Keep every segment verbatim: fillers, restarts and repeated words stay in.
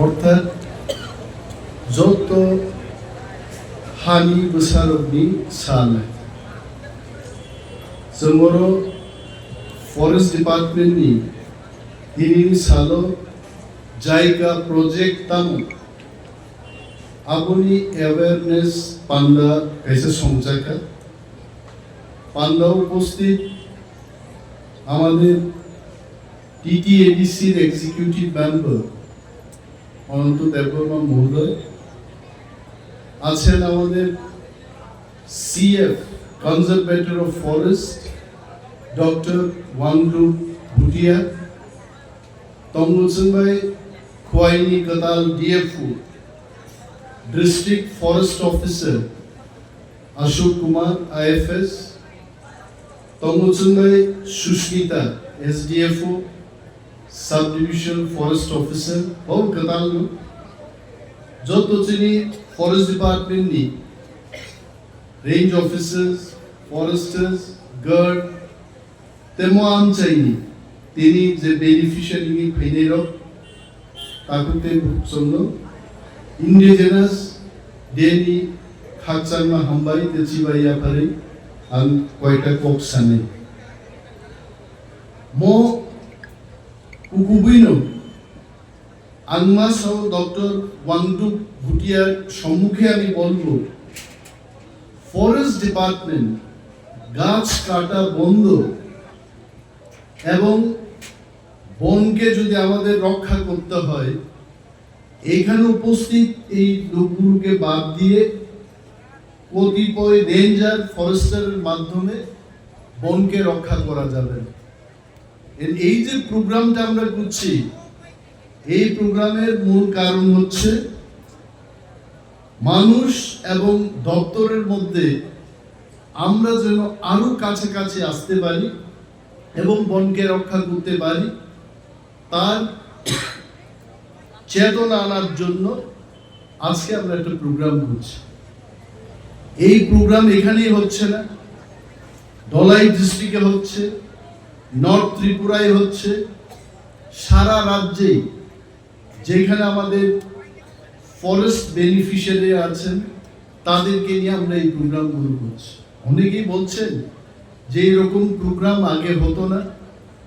Orthat joto hani bwsarokni sal. Chwng oro Forest Department ni tinini salo Jaiga project tamo, aboni awareness panda kaisa songjakha. Panda উপস্থিত আমাদের টিটিএডিসির executive member Ananta Debbarma মহোদয়, আছেন আমাদের CF, conservator of forest, doctor Wangdu Bhutia, tongo chwng bai Khwaini Kwtal DFO, district forest officer Ashok Kumar IFS, tongo chwng bai Susmita SDFO, sub division forest officer, bo kwtal no. Joto chini forest department ni range officers, foresters, guard, temo amchaini tini je beneficiary ni phainai rok, takhuk tei bukhuk chwngno indigenous day ni khakchangma hambai tei chibai yapharwi ang koita kok sanai. Mo kukubuino ang ma sao doctor ওয়াংডু ভুটিয়ার সম্মুখে আমি বলবো, forest department গাছ কাটা বন্ধ এবং বনকে যদি আমাদের রক্ষা করতে হয়, এখানে উপস্থিত এই লোকগুলোকে বাদ দিয়ে কতিপয় রেঞ্জার ফরেস্টারের মাধ্যমে বনকে রক্ষা করা যাবে না। এর এই যে প্রোগ্রামটা আমরা করছি, এই প্রোগ্রামের মূল কারণ হচ্ছে মানুষ এবং দপ্তরের মধ্যে আমরা যেন আরো কাছাকাছি আসতে পারি এবং বনকে রক্ষা করতে পারি, তার চেতনা আনার জন্য আজকে আমরা একটা প্রোগ্রাম করছি। এই প্রোগ্রাম এখানেই হচ্ছে না, ধলাই ডিস্ট্রিক্টে হচ্ছে, নর্থ ত্রিপুরায় হচ্ছে, সারা রাজ্যেই যেখানে আমাদের ফরেস্ট বেনিফিশিয়ারি আছেন, তাদেরকে নিয়ে আমরা এই প্রোগ্রামগুলো করছি। অনেকেই বলছেন যে এরকম প্রোগ্রাম আগে হতো না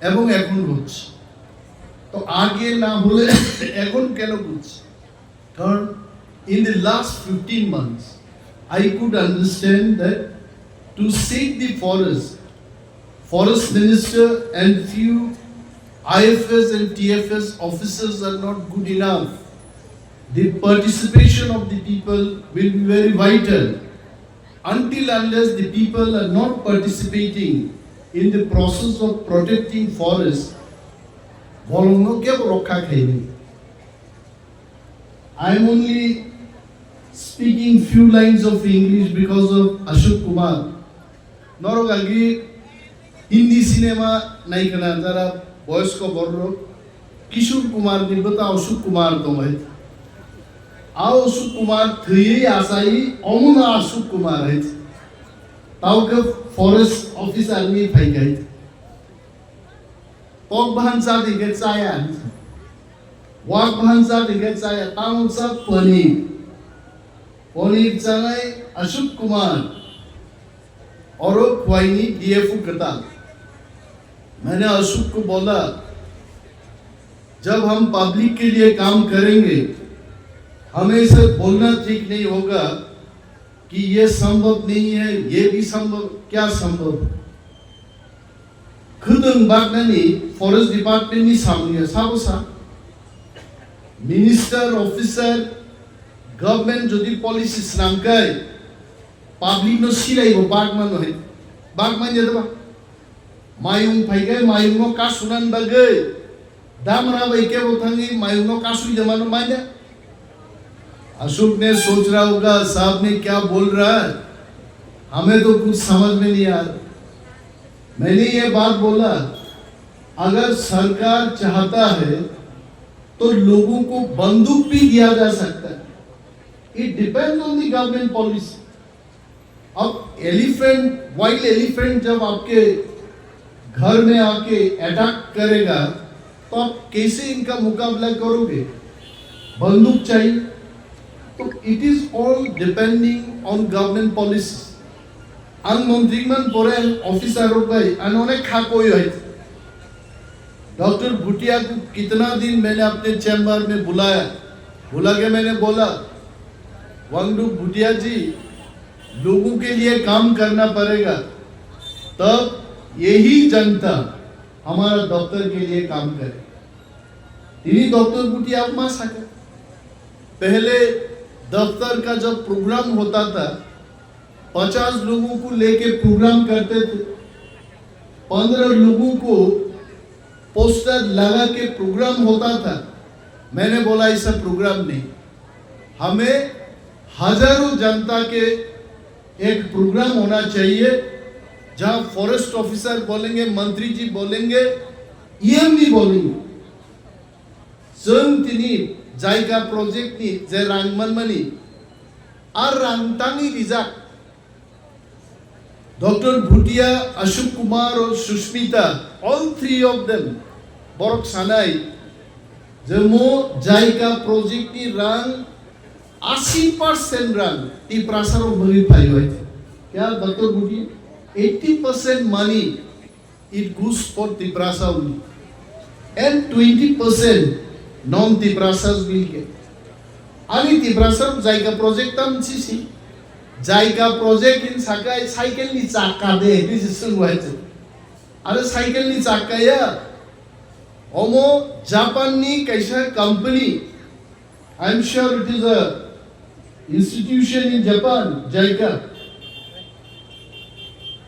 এবং এখন হচ্ছে। তো আগে না হলে এখন কেন করছে? কারণ in the last fifteen months, I could understand that to save the forest, forest minister and few I F S and T F S officers are not good enough. The participation of the people will be very vital. Until unless the people are not participating in the process of protecting forest, bolongno kebo rokha khaini. I am only speaking few lines of English because of Ashok Kumar. Norok agi Hindi cinema naikana jara boyosko borok Kishore Kumar ni bwta Ashok Kumar tong hai. A Ashok Kumar thwiwi achai omono Ashok Kumar hai. Tauke forest officer ni phai hai. Kok bahan cha di ke chaya. Wak bahan cha di ke chaya. Tamo cha paneer. Paneer chanai Ashok Kumar. Oro Khwaini D F O kwtal. मैंने अशोक को बोला, जब हम पब्लिक के लिए काम करेंगे, हमें इसे बोलना ठीक नहीं होगा कि ये संभव नहीं है, ये भी संभव, क्या संभव? Khudung baknani forest department ni samung ya sabo sa. Minister, officer, government jodi policy snam kai, public no silai bo bakmano hai. Bakman ya ba. Mayung phaigai, mayung no kasunan bagwi. Damra bai kebo thangwi mayung no kasui jamano manya. Ashok ने सोच रहा होगा, साहब ने क्या बोल रहा है, हमें तो कुछ समझ में नहीं आ रहा। मैंने ये बात बोला, अगर सरकार चाहता है, तो लोगों को बंदूक भी दिया जा सकता है। It depends on the government policy. अब एलिफेंट, वाइल्ड एलिफेंट जब आपके घर में आके अटैक करेगा, तो आप कैसे इनका मुकाबला करोगे? Banduk chai. To it is all depending on government policies. Ang montri man pore ang officer rok bai ang onek kha koi hai. Doctor Bhutia को कितना दिन मैंने अपने चैम्बर में बुलाया, बुला के मैंने बोला, वांगडू भूटिया जी, लोगों के लिए काम करना पड़ेगा, तब यही जनता हमारा दफ्तर के लिए काम करे। Tini Doctor Bhutia ma saka, पहले दफ्तर का जब प्रोग्राम होता था, पचास लोगों को लेके प्रोग्राम करते थे, पंद्रह लोगों को पोस्टर लगा के प्रोग्राम होता था। मैंने बोला, ऐसा प्रोग्राम नहीं, हमें हजारों जनता के एक प्रोग्राम होना चाहिए, जहां फॉरेस्ट ऑफिसर बोलेंगे, मंत्री जी बोलेंगे, ईएम भी बोलेंगे। Chwng tini JICA project ni je rang manmani, a rang tangwi rijak. Doctor Bhutia, Ashok Kumar o Sushmita, all three of them, borok sanai je mo JICA project ni rang asi percent rang Tiprasa rok bagwi phaio hai. Kya Doctor Bhutia? Eighty percent money it goes for Tiprasa only. And twenty percent non-Tiprasas will get. Ani Tiprasa JICA project tam sisi. JICA project in sakai cycle ni chakka de, this is still right. Are cycle ni chakka ya. Omo Japan ni kaisa company. I am sure it is a institution in Japan, JICA.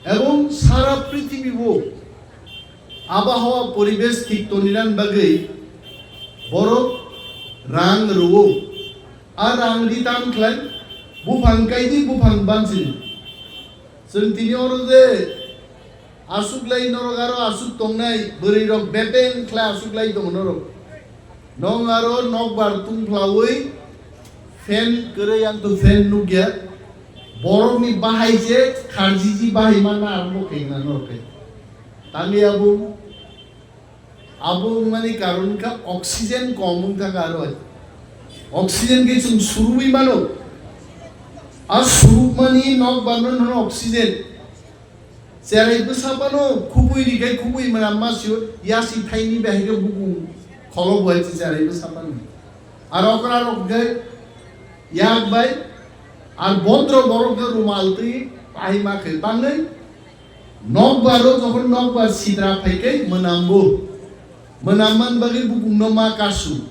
Ebong sara prithibi o abhawa poribesh thik toninan bagwi borok rang rwo. A rang di tam khlai buphang kaidi buphang bansin. Chwng tini oro je aswk lai norok aro aswk tongnai bwrwi rok bebeng khlai aswk lai tongo norok. Nong aro nokbar tungphlawi fan kwrwi ang to fan nukya. Borokni bahai je kharjiji bahai manna arombo khaina norok khe. Tangwi abo Abo wngmani karon wngkha oxygen kom wngkha aro. Oxygen khe chwng surwi mano. A surukmani nokbar no nono oxygen. Cherai bwsa phano khubui rikhai khubui mwnam masio yasi thaini bahai khe bukung kholo bo hai cherai bwsa phano. Ar okra rok khe yak bai ar bodro borok khe rumal twi pahima khe tangwi Nokbar o jokhon nokbar sidra phai khe mwnambo. Mwnam man bagwi bukungno ma kasu.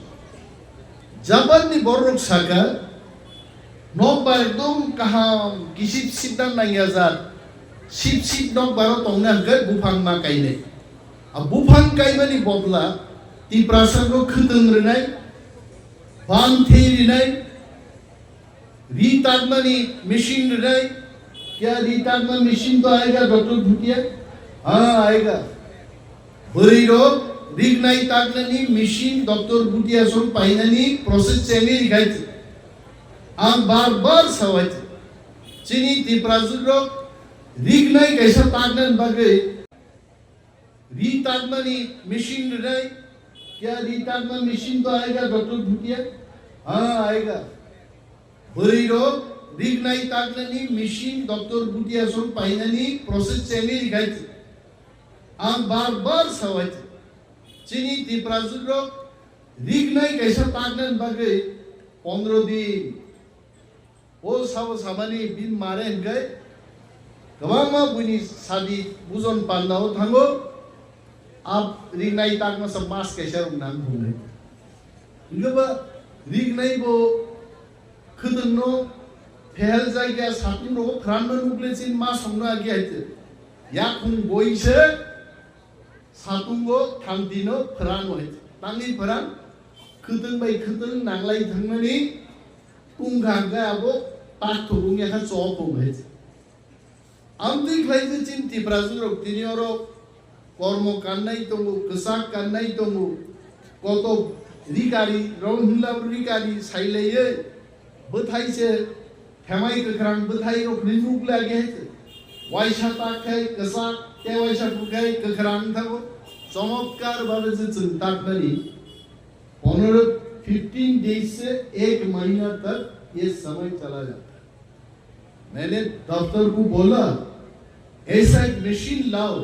Japan ni borok saka, nokbar ekdom kaham kisip sipna nangya jat. Sip sip nokbar o tongna hwnkhe buphang ma kainai. A buphang kaimani bodla Tiprasa no khwtwng rwnai, ban thwi rwnai, Ri takmani machine rwnai. Kya ri takma machine to aega, Doctor Bhutia? Ha, aega. Bwrwi rok rignai taknani machine Doctor Bhutia song painani process chengwi rikhai. Ang bar bar sawai. Chini Tiprajwk rok rignai kaisa taknani bagwi Ri takmani machine rwnai. Kya ri takma machine to aega, Doctor Bhutia? Ha, aega. Bwrwi rok rignai taknani machine Doctor Bhutia song painani process chengwi rikhai. Ang bar bar sawai. Chini Tiprajwk rok rignai kaisa taknani bagwi pondro din. O sabo samani bini mare hwnkhe kwbangma buini sadi bujon pandao thango, a rignai takmasa mas kaisa rok nang thungnai. Hwnkhe ba rignai bo khwtwngno phehel jagya satung rogo phranma nukle chin ma songno agi haite. Yakhung boise Satungo thangtino phrano hai. Tangwi phrang, khwtwng bai khwtwng nanglai thangmani tungkha hwnkhe abo tak thubung yakha chok phung hai. Amtwi khlai je chini Tiprajwk rok tini oro kormo kannai tongo, kwchak kannai tongo, koto rikari, rong hwnla rikari sailaiwi bwthai se Themai kwkhrang bwthai rok ni nuk lagi hai se. Waisa tak khai kwchak, tei waisa phur khai kwkhrang thango. Chomotkar babe je chwng takmani. Ponoro fifteen days से एक महीना तक ये समय चला जाता है। मैंने दफ्तर को बोला, ऐसा एक मशीन लाओ,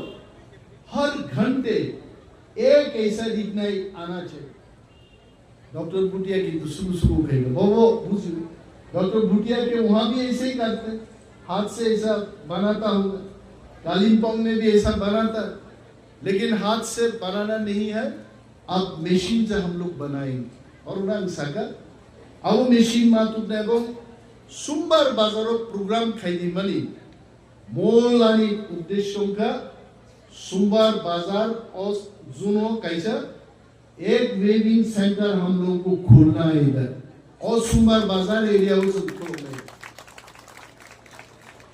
हर घंटे एक ऐसा रिगनाई आना चाहिए। डॉक्टर भूटिया की तो शुरू शुरू कहेगा, वो वो बुझ डॉक्टर भूटिया के वहां भी ऐसे ही करते, हाथ से ऐसा बनाता होगा। कालिम्पोंग में भी ऐसा बनाता, लेकिन हाथ से बनाना नहीं है, अब मशीन से हम लोग बनाएंगे। Oro ang saka, abo machine ma tubna ebong Sumbar bazaro program khaidi mani mol ani uddesho wngkha Sumbar bazar o juno kaisa ek weaving center hum log ko khulna hai idhar. O Sumbar bazar area o jun khulna hai.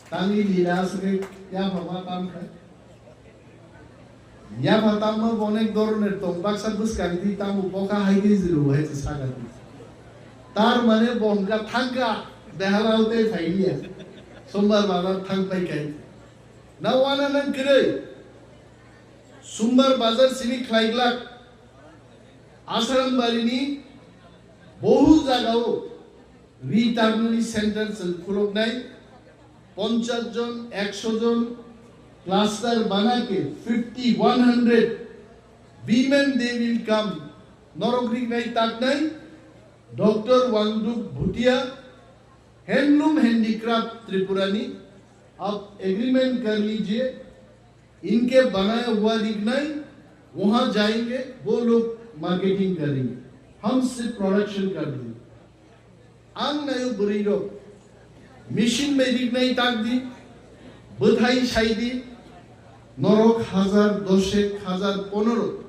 Tani lila asake ya bhaba tam khai. Yapha tamo bo onek doroner tong, baksa bwskang di tamo bokha hai di jiro hai se saka di. Tar mane bo hwnkha thangka behala ute phailiya. Sombar bazar thang pai kai. Na wana nang kwrwi. Sombar bazar sini khlai glak. Asarambari ni bohu jaga o ri tarnani center chwng khuloknai. Ponchas jon, ekso jon cluster banake fifty, one hundred women they will come. Norok rignai taknai Doctor Wangduk Bhutia, Handloom Handicraft Tripurani, आप एग्रीमेंट कर लीजिए, इनके बनाया हुआ रिगनाई वहां जाएंगे, वो लोग मार्केटिंग करेंगे, हम सिर्फ प्रोडक्शन कर देंगे। Ang nayo bwrwi rok machine bai rignai tak di, bwthai sai di, norok hazar, doshek, hazar, ponoro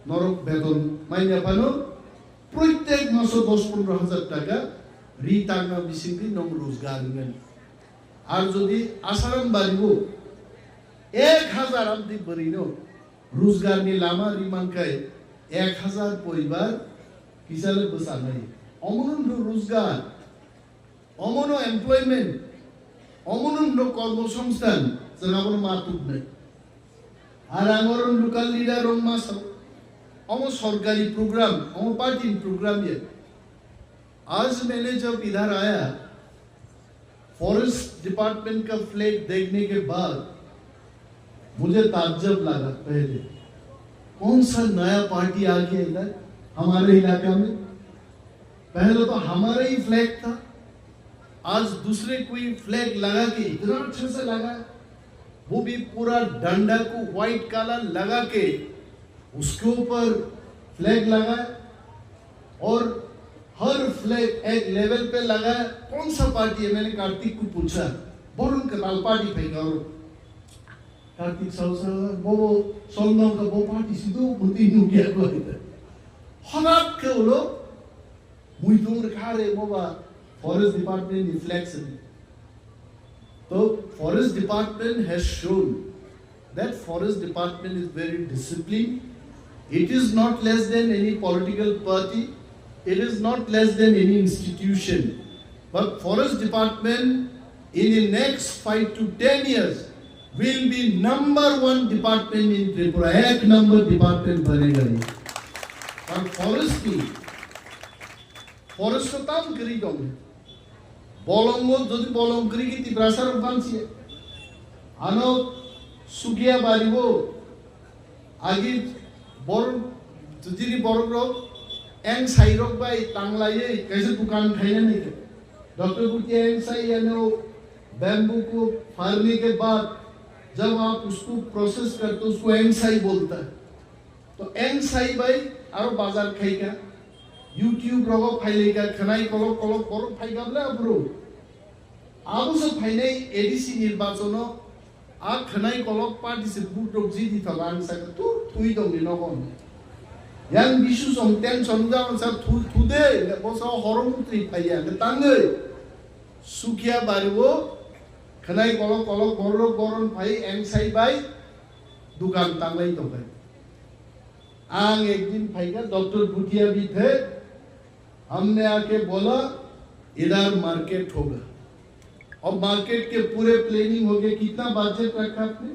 norok beton manya phano proitek maso dos pondro hazar taka ri tangna bisingtwi nong rojgar wngnani. Ar jodi Asaram baribo ek hazar amtwi bwrwino rojgarni lama ri mankhai ek hazar poribar kisale bwchanai. Omono hwnkhe rojgar, omono employment, omono hwnkhe kormo songsthan, chwng abono ma tubnai. Ar ang oro local leader rok ma sao, omo sorkari program, omo party ni program ya. आज मैंने जब इधर आया, forest department का फ्लैग देखने के बाद मुझे ताज्जुब लगा। पहले कौन सा नया पार्टी आ गया इधर हमारे इलाका में? पहले तो हमारा ही फ्लैग था, आज दूसरे कोई फ्लैग लगा के इतना अच्छा से लगा, वो भी पूरा डंडा को व्हाइट कलर लगा के उसके ऊपर फ्लैग लगा और हर फ्लैग एक लेवल पे लगा। कौन सा पार्टी है? मैंने कार्तिक को पूछा, बोल उनका लाल पार्टी फेंका। और कार्तिक साहु साहब वो सोलनों का वो पार्टी सीधो मुद्दी नु गया को है। हनात के वो लोग मुझे तुम रखा रहे वो बा forest department reflection. So forest department has shown that forest department is very disciplined. It is not less than any political party. It is not less than any institution. But forest department in the next five to ten years will be number one department in Tripura. Ek number department banega ye. Aur forest ki, forest to tam kari dong. Bolongo jodi bolong kwrwi khe Tiprasa rok bansi. Ano Sukia bari bo agi bor jotini borok rok eng sai rok bai tanglaiwi kaisa dukan khaina nai khe. Doctor Bhutia eng sai ano bamboo ko pharne ke baad jab aap usko process karte ho usko eng sai bolta hai. To eng sai bai aro bazar khaika, YouTube rogo phailaika, khwnai kolok kolok borok phaika bwle aphuru. Abo se phainai A D C nirbachono a khwnai kolok party se vote rok jidi thola ang saka tu thui tongni nogo. Yang bisu song tension jang sa thu thu de, bosa horo mutri phaiya, tangwi. Sukia bari o khwnai kolok kolok borok boron phai eng sai bai dukan tanglai tongkha. आंग एक दिन फाइका डॉक्टर भूटिया भी थे, हमने आके बोला इधर मार्केट होगा। अब मार्केट के पूरे प्लानिंग हो गए, कितना बजट रखा आपने?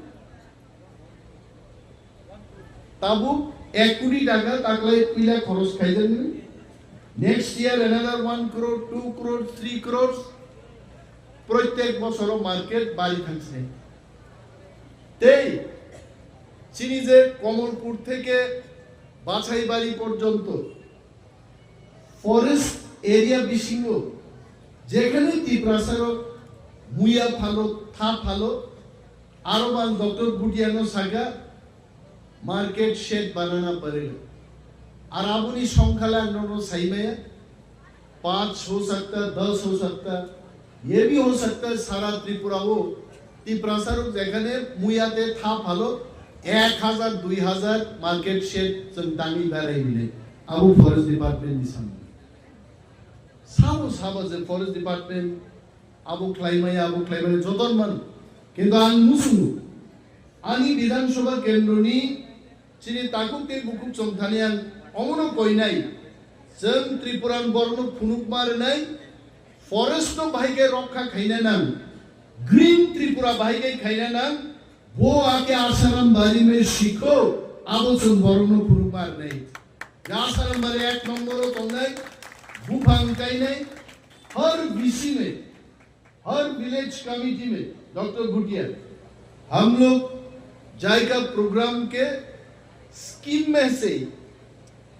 Tabuk ek koti taka taklai puila khoros khaijak ni. Next year another one crore, two crore, three crores. Protek bosoro market bari thangsinai. Tei chini je Komolpur theke Bachaibari porjonto forest area bisingo jekhane Tiprasarok muya phalo, tha phalo, aro ang Doctor Bhutiano saka, market shed banana parega. Ar aboni songkhala ang nono saimaya, panch ho sakta, das ho sakta, ye bhi ho sakta, sara Tripura ho, Tiprasarok jekhane muyate tha phalo, ek hazar, dui hazar market shed chwng tangwi berai bile. Abo forest department ni samung. Sabo sabo je forest department abo khlaimaya, abo khlaimaya joton mano. Kintu ang musungo, ani Bidhan Sabha kendroni chini takhuk tei bukhuk chongthani ang omono koinai, chwng Tripuran borokno phunukma rwnai, forest no bahai khe rokha khaina nang, Green Tripura bahai khe khaina nang, bo ake Asaram bari me sikho, abo chwng borokno phunukma rwnai. Asaram bari ek number o tongnai, buphang kainai, har V C me, har village committee me, Doctor Bhutia, हम लोग जायका program के scheme में से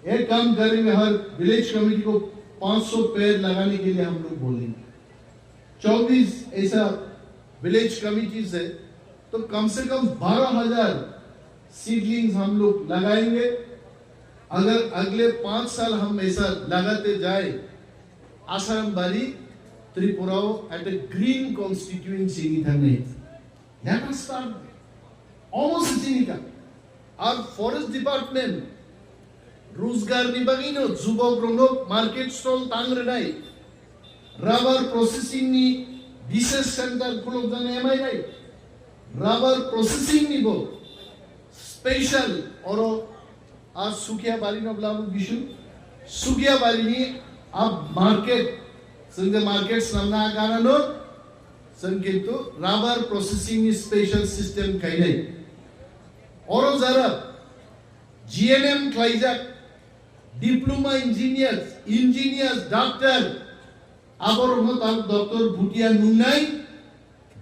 एक काम करेंगे, हर village committee को पाँच सौ पेड़ लगाने के लिए हम लोग बोलेंगे। चौबीस ऐसा village committees है, तो कम से कम बारह हजार seedlings हम लोग लगाएंगे। अगर अगले पाँच साल हम ऐसा लगाते जाए, Asaram bari Tripura at a green constituency ni thangni. Let us start. Omo se chini ka. Ar forest department Rojgar ni bagwi no jubok rok no market stall tang rwnai, rubber processing ni bishes center khulok jani M I nai, rubber processing ni bo special oro a Sukia bari no blabu bisu, Sukia bari ni a market, sengde market samna gana no, seng kintu rubber processing ni special system kainai. Oro jara G N M khlaijak, diploma engineers, engineers, doctor, aborokno tabuk Doctor Bhutia nungnai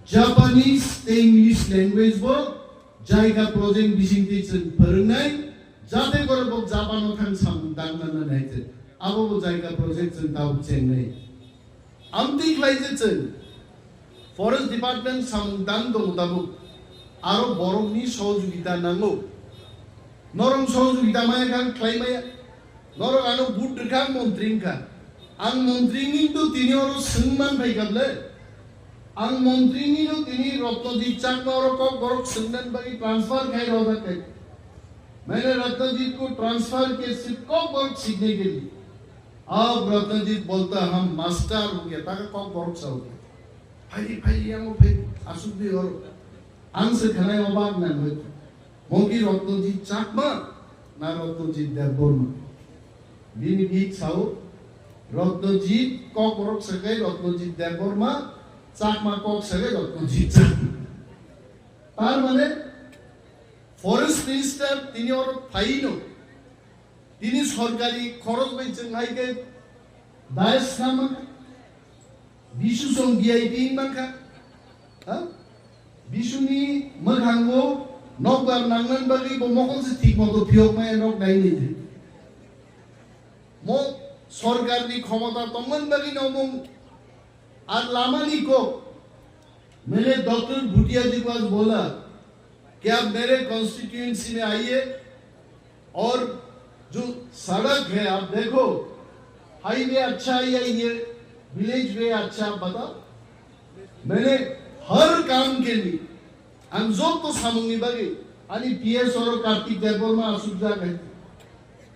Japanese tei English language bo jaika project bisingtwi chwng phwrwngnai, jate borok bo Japan o thang samung tangna nai chwng abo bo jaika project chwng tabuk chengnai. Amtwi khlai je chwng forest department samung tang tongo tabuk, aro borokni sohojogita nango. Norok sohojogita maya kha khlai maya. Norok ano vote rwkha, ang montri wngkha. Ang montri wngwi to tini oro swng man phai kha ble. Ang montri wngwi no tini Ratnajit Chakma oro kok borok swngna bagwi transfer khai rojak khe. मैंने रत्नजीत को ट्रांसफर के सिर्फ kok borok sikne ke liye. Ab Ratnajit bolta hum master ho gaya, taka kok borok sa ho gaya. Phai, phai, yang phai, asuk di oro. Ang se khanai obak nang hoi. Mo ki Ratnajit Chakma na Ratnajit Debbarma? Bini bik sao, Ratnajit kok borok sakai Ratnajit Debbarma, Chakma kok sakai Ratnajit Chakma. Tar mane forest minister tini oro phaino. Tini sorkari khorok bai chwng hai khe dais kha mankha, bisu song V I P wng mankha, ha? Bisuni mwkhango nokbar nangnan bagwi bo mokol se thik moto phiyok maya nok nai nai de. Mo sorkarni khomota tongman bagwi no mung ar lamani kok. मैंने डॉक्टर भूटिया जी को आज बोला कि आप मेरे कॉन्स्टिट्यूएंसी में आइए और जो सड़क है आप देखो, हाईवे अच्छा है या ये विलेज वे अच्छा, आप बताओ। मैंने हर काम के लिए, ang joto samungni bagwi ani P S oro Kartik Debbarma asukjak hai.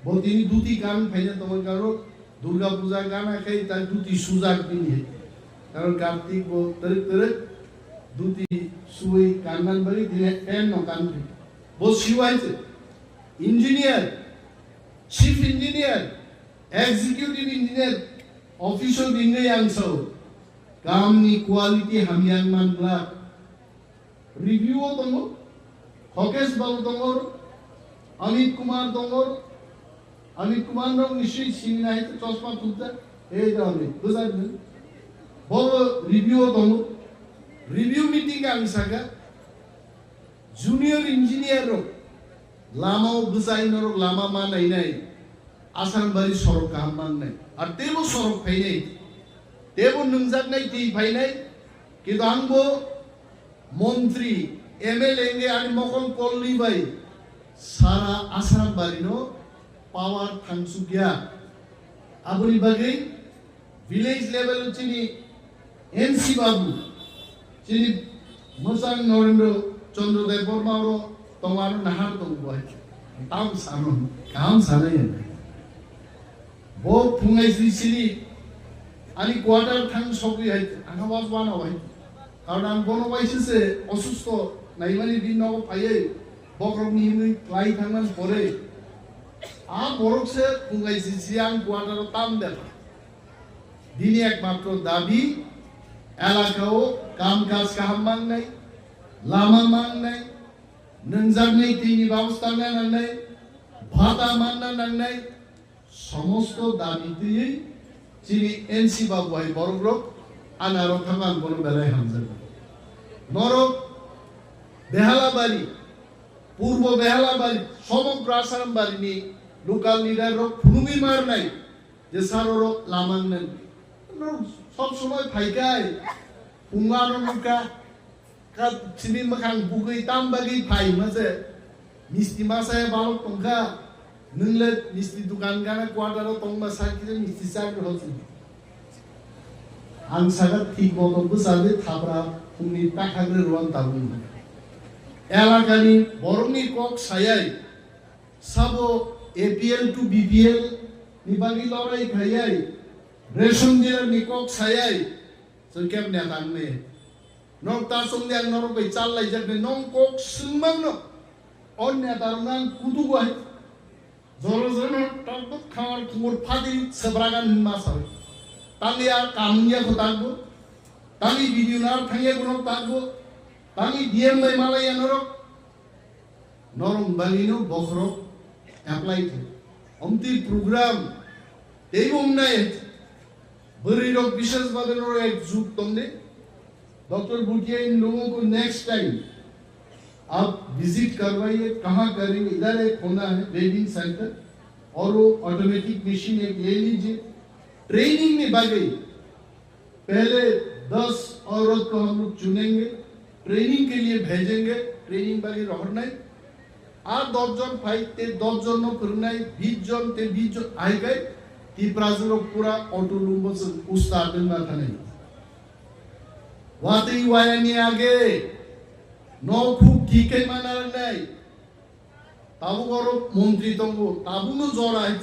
Bo tini duti kan phaina tongwi karo Durga Puja gana khai ta duti sujak bini hai. Karon Kartik bo twrwk twrwk duti suwi kannan bagwi tini pant no kan khai. Bo siwai se engineer, chief engineer, executive engineer, office o ringwi ang sao. Kamni quality hamya wng man glak. Review o tongo, Hokesh Babu tongo, Amit Kumar tongo, Amit Kumar no nisi sini nai to chosma thupjak. Ei da Amit, bwsajak nwng. Bo review o tongo. Review meeting ang saka. Junior engineer rok lama o bwsai norok lama ma nai nai. Asambari sorok kaham mang nai. Ar tebo sorok phai nai. Tebo nwngjak nai twi phai nai. Kintu ang bo Montri, M L A wngwi ani mokol kolni bai sara Asarambari no power thangsukya. Aboni bagwi village level o chini N C Babu, chini mwchang Narendra Chandra Debbarma oro tongo, ano nahar tongo bo hai. Tam sano, kaham sanai. Bo phungai sri sri ani quarter thang sogwi hai, ang was wana hai. Karon ang bono waisa se osusto naimani din nogo phaiwi bokrokni hinwi klai thangmani pore. A borok se phungai sri sri ang quarter o tam dela. Bini ekmatro dabi elaka o kam kaj kaham mangnai, lama mangnai, nwngjaknai twi ni babosta nangnai, bhata manna nangnai, somosto dabi twiwi chini N C Babu hai borok rok ani aro thangma ang bono belai hamjago. Norok Behalabari, Purbo Behalabari, somogro Asarambari ni local leader rok phunugwi marnai je sir oro lama wngnani. Norok sob somoi phaikai, phungo ano nukha. Ka chini mwkhang bugwi tam bagwi phai hwnma se misti masa ya balok tongkha. Nwng le misti dukan gana quarter o tongma sa kisa misti chakri ho chini. Ang saka thik moto bwsa de thapra phungni takhagre ruan tabung. Elakani borokni kok sayai sabo A P L to B P L ni bagwi lorai khayai ration dealer ni kok sayai. Chwng khe neta wngni. Norok ta chwngli ang norok bai chal laijak ni, nong kok swngmang no. O neta rok nang kutugo hai. Joro joro no tabuk khamar khumur phadi sebragan hinma sawi. Tangli a kam wngya kho takbo. Tangli B D O nar thangya kho nok takbo. Tangli D M bai malaiya norok. Norok bangino bokhorok apply khe. Omtwi program teibo wngnai. Bwrwi rok bishes bade norok ek jug tongdi. Doctor Bhutia in logo ko next time aap visit karwaiye, kahan karenge, idhar ek khona hai weaving center aur wo automatic machine ek le lijiye. Training ni bagwi पहले दस औरत को हम लोग चुनेंगे, ट्रेनिंग के लिए भेजेंगे, training bagi rohornai. A dos jon phai, te dos jon no phwrwngnai, bis jon, te bis jon, ai kai, Tiprajwk rok pura auto lumbo se ustad wngma thanai. Watwi wayani age, no khuk thik khe mana rwnai. Tabuk oro montri tongo, tabukno jora hai,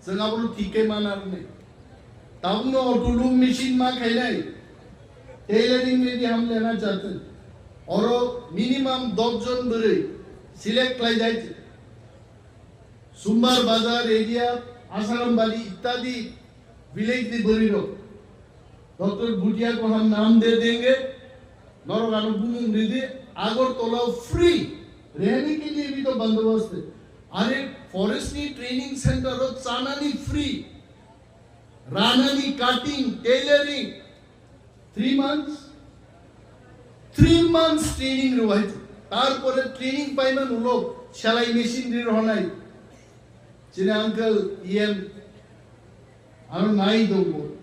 chwng abono thik khe mana rwnai. Tabukno auto loom machine ma khainai, tailoring maybe hum lena chahte hain. Oro minimum dos jon bwrwi select khlai jai. Sumbar Bazar area, Asarambari ityadi village ni bwrwi rok. Doctor Bhutia ko hum naam de denge, norok ano bumung ridi, Agartala free, rehne ke liye bhi to bandobast hai. Are forest ni training center o chanani free, ranani, cutting, tailoring, three months, three months training rwai. Tarpore training paimani ulo selai machine ri rwnai. Chini uncle E M ano nai tongo.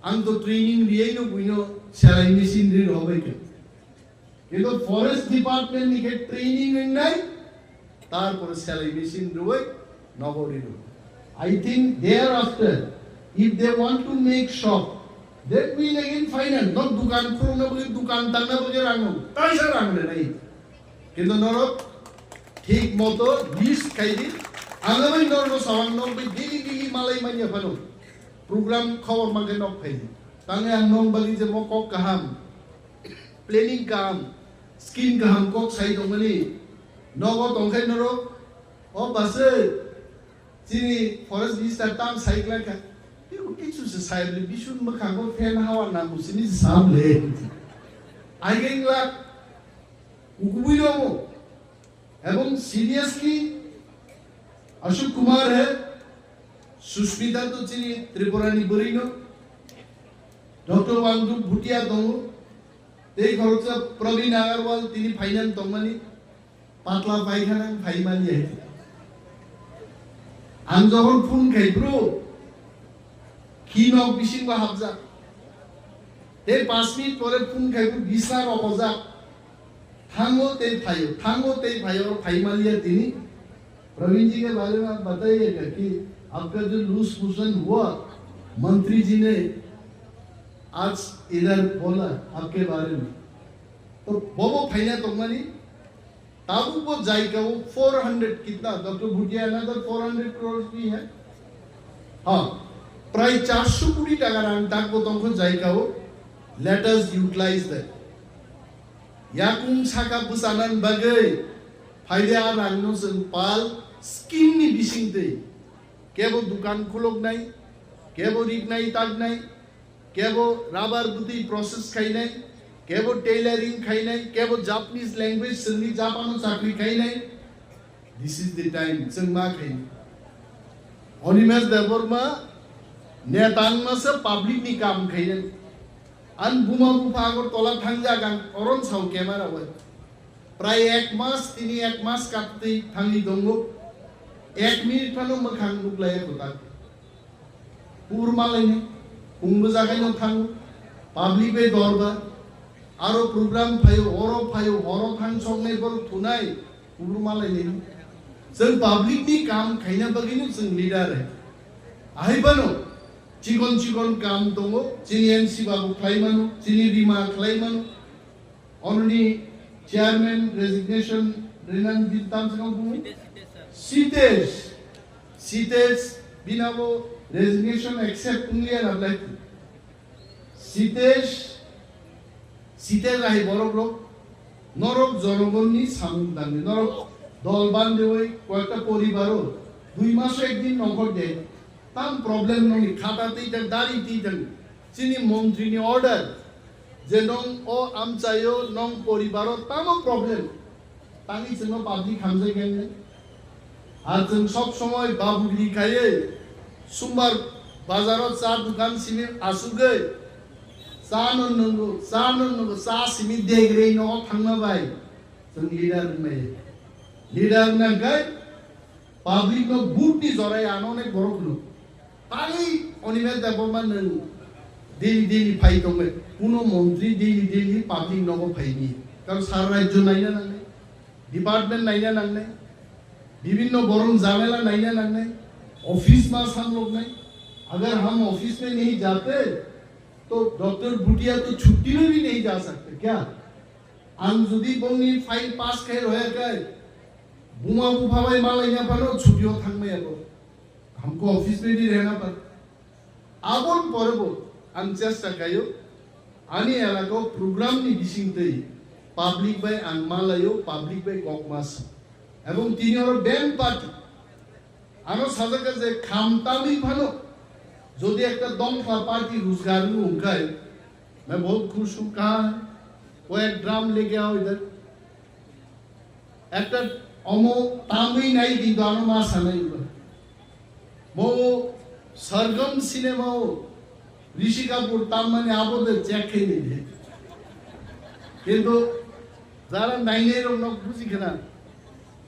Ang to training riyai no buino selai machine ri rw bai kha. Kintu forest department ni khe training wngnai, tarpore selai machine rwui nogo rino. I think thereafter, if they want to make shop, then we'll again finance. Nok dukan khulukna bagwi, dukan tangna bagwi rang no, taisa rang rwnai. Kintu norok thik moto list khai di. Ang bai norok sawang nok bai daily daily malai manya phano. Program khobor mankhe nok phai di. Tangwi ang nong bagwi je mo kok kaham, planning kaham, scheme kaham kok sai tongmani nogo tongkhai norok. O bwsai chini forest minister tam sai khlaikha. Teibo kichu se sai bwle bisun mwkhango fan hawa nango sini se sa bwle. Aigeng lak ukubui nogo. Ebong seriously Ashok Kumar hai, Sushmita to chini Tripura ni bwrwi no. Doctor Wangduk Bhutia tongo. Tei khoroksa Praveen Agarwal tini phainani tongmani. Patla paikhana phai manya. Ang jokhon phone khai bro. Ki nok bising ba hapjak. Tei panch minute pore phone khai bro bisna rok ojak. Thango tei phaio, thango tei phaio, phai maliya tini. Praveen ji के बारे में आप बताइएगा कि आपका जो loose motion हुआ, मंत्री जी ने आज इधर बोला आपके बारे में। तो bobo phaina tongmani, tabuk bo jaigao four hundred kitna, Doctor Bhutia another four hundred crores bhi hai. Ha, prai charso koti taka rang tak bo tongkho jaigao, let us utilize that. Yakung saka bwchanani bagwi phaide a rangno chwng pal scheme ni bisingtwi. Kebo dukan khuloknai, kebo riknai taknai, kebo rubber bwtwi process khainai, kebo tailoring khainai, kebo Japanese language swrwngwi Japan-o chakri khainai. This is the time, chwng ma khaini. Animesh Debbarma neta wngma se public ni kam khaini. Ani buma bupha Agartala thangjak ang oron sao camera bai. Prai ek mas, tini ek mas kattwi thangwi tongo. Ek minute phano mwkhang nuklaiya kwtal. Kubur malaini, kungbo jagaino thango, public bai dorba, aro program phaio, oro phaio, horo thang soknai borok thunai, kubur malaini. Chwng public ni kam khaina bagwino chwng leader hai. Ahai phano chikon chikon kam tongo, chini M C babu khlai mano, chini Rima khlai mano, Already chairman resignation rinani din tam se kang bungo? Sitesh. Sitesh binabo resignation accept wngliya na blai. Sitesh, Sitesh rahi borok rok, norok jonogonni samung dangni, norok dol bandewi koyekta poribaro dui maso ekdin nongkhor de, tam problem nongni khata twi thang, dari twi thang, chini montri ni order, je nong o amchaio nong poribaro tamo problem. Tangwi chwngno public hamjai khainai. Ar chwng sob somoi babugiri khaiwi sumbar bazaro cha dukan simi asugwi cha no nwngo, cha no nwngo, cha simi degrei no thangma bai chwng leader wngnai. Leader wngna hwnkhe public no vote ni jorai ano onek borok hwno. Tangwi Animesh Debbarma nwng daily daily phai tongbai. Kuno montri daily daily public nogo phaini. Karon sara rajyo naina nangnai, department naina nangnai, bibhinno borom jamela naina nangnai, office ma samloknai. Agar hum office mein nahi jate, to Doctor Bhutia to chutti mein bhi nahi ja sakte kya? Ang jodi bongni file pass khai roya khai, buma bupha bai malaina phano chutti o thangmaya bo. Hamko office ready rehna par. Aboni pore bo ang chesta khaio, ani elaka o program ni bisingtwi public bai ang malaio, public bai kok ma sa. Ebong tini oro band party. Ano sajak je kham tamwi phano jodi ekta dongphla party rojgar wngkhe, main bahut khush hu kaha hai, wo ek drum leke aao idhar. Ekta omo tamwi nai kintu ano ma sanai ba. Mo Sargam cinema o Rishi Kapoor tammani abo de check khai nai de. Kintu jara nainai rok nok buji khna.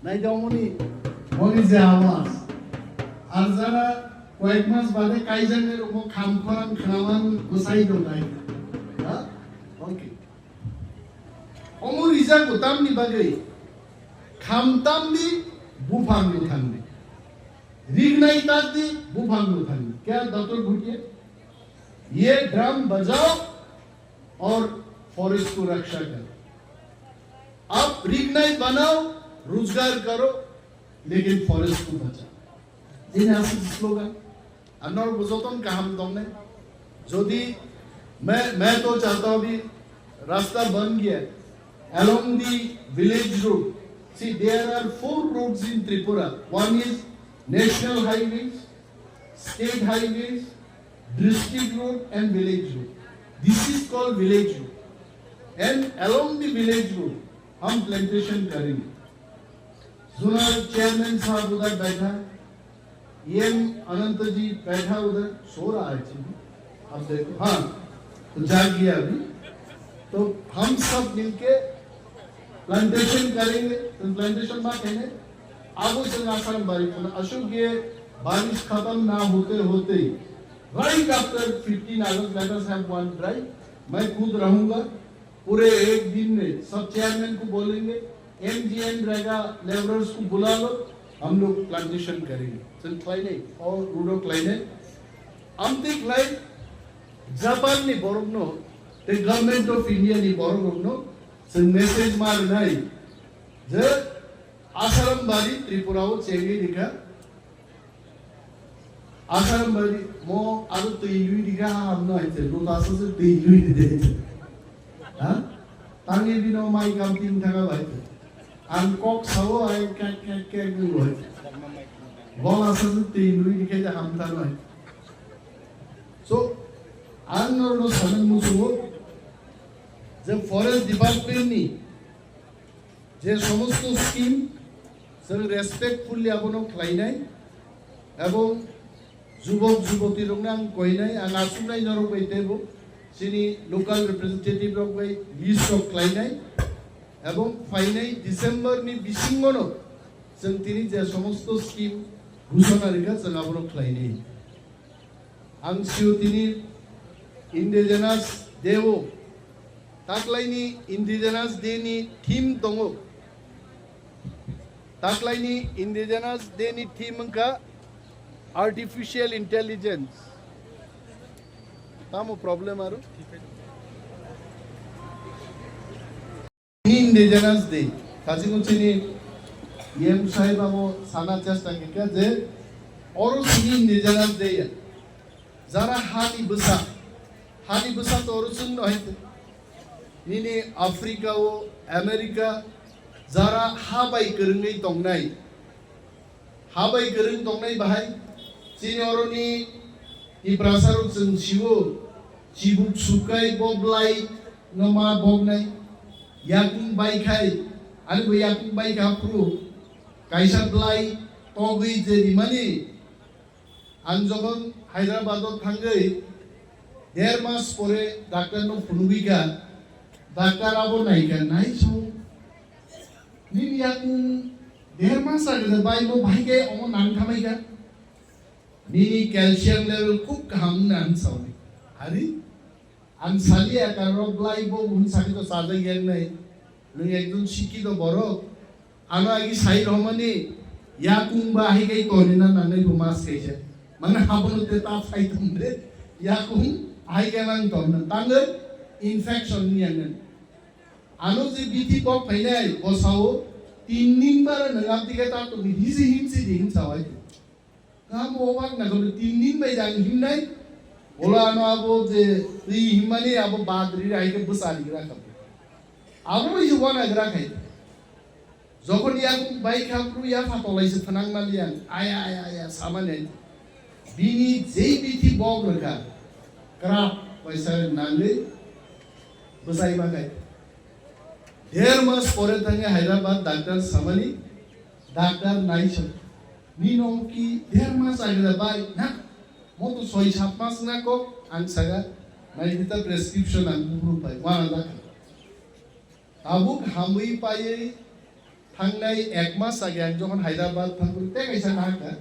Nai de omoni. Moni je awas. Ar jara koyek mas bade kaijaknai rok mo kham khorang khnaman bwsai dong nai. Ha? Okay. Omo rijak bo tamni bagwi? Kham tamni buphang no thangni. Rignai takni buphang no thangni. Kya Doctor Bhutia? Ye drum bajao aur forest ko raksha karo. Aap rignai banao, rojgar karo, lekin forest ko bachao. Jini asli slogan. Ar norok bo joton kaham tongnai. Jodi main, main to chahta hu abhi rasta ban gaya along the village road. See, there are four roads in Tripura. One is national highways, state highways, district road and village road. This is called village road. And along the village road, hum plantation karenge. Zonal chairman sahab udhar baitha. EM Anant ji बैठा उधर सो रहा है जी, अब देखो, हाँ, तो जाग गया अभी। तो हम सब मिलके प्लांटेशन करेंगे। तो प्लांटेशन मा कहने, अब उस आसाराम बारी को ना, अशोक, ये बारिश खत्म ना होते होते ही, right after fifteen August, let us have one drive। मैं खुद रहूंगा, पूरे एक दिन में सब चेयरमैन को बोलेंगे, एमजीएनरेगा लेबरर्स को बुला लो, हम लोग प्लांटेशन करेंगे। Chwng khlainai, o road o khlainai. Amtwi khlai Japan ni borok no, the government of India ni borok rok no, chwng message ma rwnai je Asaram bari Tripura o chengwi rikha. Asaram bari mo aro twi lui rikha ha hamno hai te, luta sa se twi lui ride. Ha? Tangwi bino mai kam tin thaka bai te. Ang kok sao ai kek kek kek ni bai. Bola sa se twi lui rikha ja ham ta noi. So, ang norno sanan musugo je forest department ni je somosto scheme chwng respectfully abono khlainai, ebong jubok juboti rokno ang koinai, ang achuknai norok bai teibo chini local representative rok bai list rok khlainai, ebong phainai December ni bisingono chwng tini je somosto scheme ghoshona rikha chwng abono khlainai. Ang sio tini Indigenous Day o, taklaini Indigenous Day ni theme tongo. Taklaini Indigenous Day ni theme wngkha Artificial Intelligence. Tamo problem aro? Indigenous Day. Kachigo chini E M sahib abo sana chesta khe je oro chini Indigenous Day ya. Jara hani bwsa, hani bwsa to oro chwng no hai. Nini Africa o, America, jara ha bai kwrwngwi tongnai. Ha bai kwrwng tongnai bahai, chini oroni Tiprasa rok chwng sio, chibuk sukai bo blai no ma boknai, yakung bai khai, ani bo yakung bai kha phuru, kaisa blai togwi je rimani, ang jokhon Hyderabad o thangwi der mas pore doctor no phunugwi kha, doctor abo nai kha, nai sao, nini yakung der mas agede bai bo bahai khe omo nang thamai kha. Nini calcium level khub kaham wngna ang sao. Hari? Ang saliya ka rok blai bo hwn sakhe to chajak yak nai. Nwng ekjon sikkito borok. Ano agi sai romani yakung ba hai kai toni na nangnai bo mas kaisa. Mane habono te ta phai tong de. Yakung hai kai mang tong na. Tangwi infection ni yang. Ano je bithi bok phainai, bosao tin din bara nang abdi ke ta to hisi himsi din sawai. Kam obak na kono tin din bai jang himnai. Bola ano abo je twi himmani abo badri rai ke bwsari gra kha. Abo bai je wana gra khai. Jokhon yang bai kha bru ya pha tolai se phanang na liyan. Aya, aya, aya, samani. Bini jei bithi bok rwkha. Krap paisa nangwi bwsai ma khai. Der mas pore thangwi Hyderabad doctor samani, doctor naisok. Nino ki der mas agre bai na? Mo to soi sat mas na kok ang saga. Nai kita prescription ang bubru pai. Wana dakha. Tabuk hamwi paiwi thangnai ek mas age ang jokhon Hyderabad thangwi tei kaisa nahakha.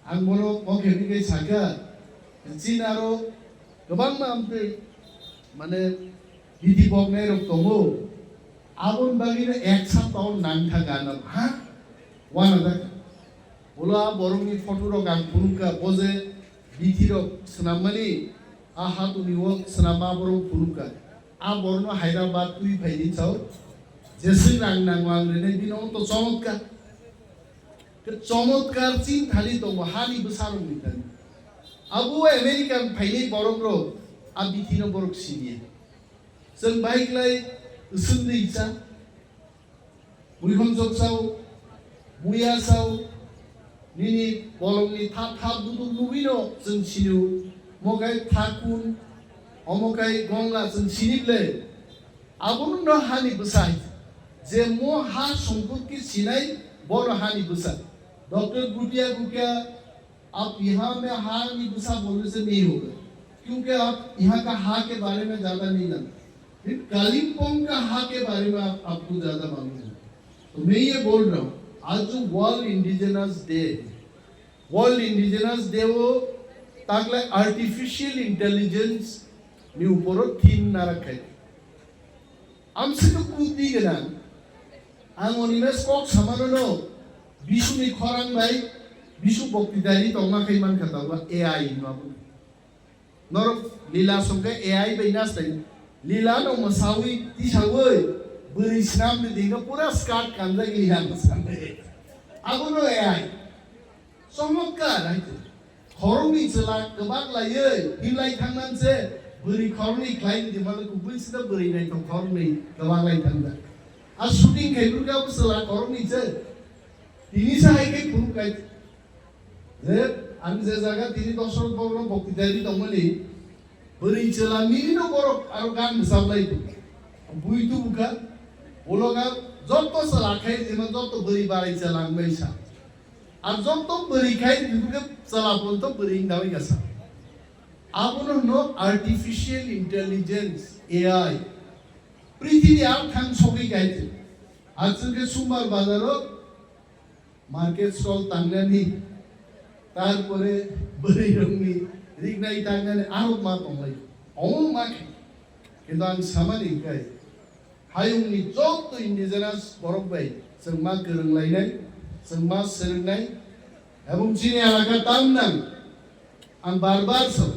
Ang bono mokhe wngwi sakha, chini aro kwbangma amtwi mane bithi boknai rok tongo. Aboni bagwino ek saptao nang thangkha ano ha wana dakha. Ulo a borokni photo rok ang phunukha, bo je bithi rok swnammani, a hatuni o swnamma borok phunukha. A borokno Hyderabad twi phaidi chao, jeswk rang nango ang rinai bino to chomotkar. Khe chomotkar chini thani tongo hani bwsarokni thani. Abo American phainai borok rok a bithi no borok siniya. Chwng bai klai swngwi cha. Muikhom chok sao, muya sao, nini bolongni thap thap buduk nugwino chwng sinio, mokai thakun, omokai gongla chwng sinible. Abono no hani bwsai, je mo ha sompotki sinai, bono hani bwsa. Doctor Bhutia Bhutia आप यहाँ में हा नहीं घुसा बोलने से नहीं होगा, क्योंकि आप यहाँ का हा के बारे में ज्यादा नहीं जानते, फिर कालिम्पोंग का हा के बारे में आप, आपको ज्यादा मालूम है। तो मैं ये बोल रहा हूँ, आज जो वर्ल्ड इंडिजिनस डे है, वर्ल्ड इंडिजिनस डे वो ताकले artificial intelligence ni uporo theme na rakha. Amswk khe kuk di gwnang. Ang oni mes kok samano no, bisuni khorang bai, bisu bokti dari tongma khai man kha tabwa A I hinma bo. Norok lila songkhe A I bai nastai. Lila no mwsawi tisawi bwrwi snam ni dinga pura skirt kanjak lila mwsam. Abono A I. Chomotkar hai khe. Khoroknwi chwla kwbak laiwi himlai thangnan se bwrwi khoroknwi khlai di mano kubui sida bwrwi naithok khoroknwi kwbak lai thangjak. A shooting khai phuru khe abo chwla khoroknwi se. Tini sa hai khe phuru kai. Je, ang je jaga tini Dosrot Bogno bokti dari tongmani, bwrwi chwla mili no borok aro gan mwsap lai tong. Bui tubu kha, ulo kha, jotto chwla khai jema jotto bwrwi barai chwla wng bai sa. Ar jotto bwrwi khai, bibukhe chwla pon to bwrwi wng dawi kha sa. Abono hwno artificial intelligence, A I. Prithibi ar thang sogwi khai tong. Ar chwng khe Sumbar bazaro market stall tangnani, tarpore bwrwi rokni riknai tangnani aro ma tonglai. Omo ma khe. Kintu ang samani hwnkhe, hayungni jotto indigenous borok bai chwng ma kwrwng lainai, chwng ma swrwngnai, ebong chini elaka tamnang, ang bar bar sao.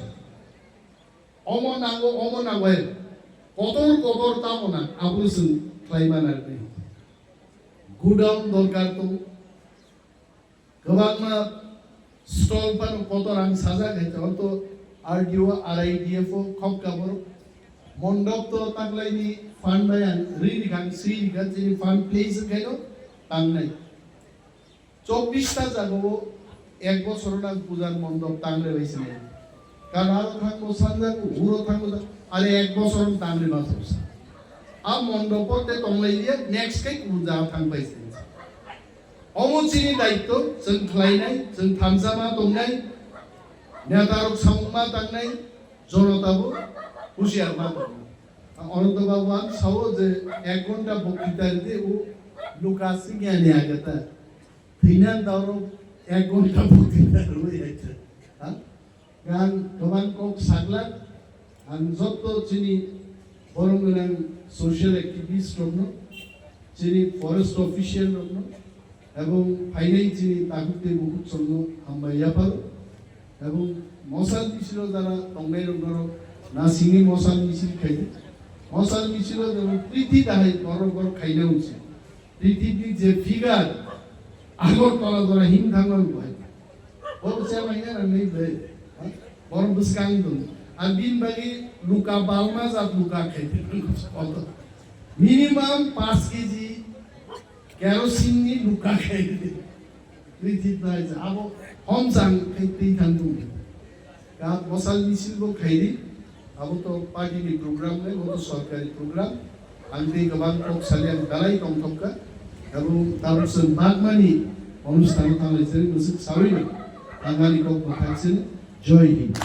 Omo nango, omo nango, hai kotor kotor tamo nang, abo chwng khlai mana rwdi. Godown dorkar tong, kwbangma stall phano kotor ang sajak hai, tamo to R D O, R I D F O, khop kabor. Mondop to taklaini fund bai ang ri rikha, ang swi rikha, chini fund place khaino tangnai. Chobbish ta jagao ek bochor nang pujar mondop tangre bai sinai. Karon aro thangbo sanjago, huro thangbo sa-, are ek bochor tangre ma thangsa. A mondopo te tonglai liya, next kai kubun jaga thang bai sinai. Omo chini daitto, chwng khlainai, chwng thansa ma tongnai, neta rok samung ma tangnai, jonota bo husiar ma tongnai. Ang Ananta babu ang sao je ek ghonta boktita ride o luka singya ni agata. Thwinan dauro ek ghonta bwtwi narwui hai khe. Ha? Ang kwbang kok saglak, ang jotto chini borom gwnang social activist rokno, chini forest official rokno, ebong phainai chini takhuk tei bukhuk songno hambai yapharo, ebong mosal misilo jara tongnai rokno na singwi mosal misil khai, mosal misilo jara priti dahai borok borok khaina uchi. Prithibi je figure, Agartala jora him thangma bo hai. Bo se mai na nang nei ble. Ha? Bor bwskang dong. Ang bin bagi luka balma jat luka khai. Minimum paanch K G kerosene ni luka khai. Prithib nai ja abo hom jang khai twi thang dong. Ka mosal misil bo khairi, abo to party ni program nai, bo to sorkari program. Ang tei kwbang kok sali ang dalai tongthok kha, abo tabuk chwng bagmani onusthan o thanglai chwng bwswk sawi no ang ani kok mwthang chwng Joy Hind.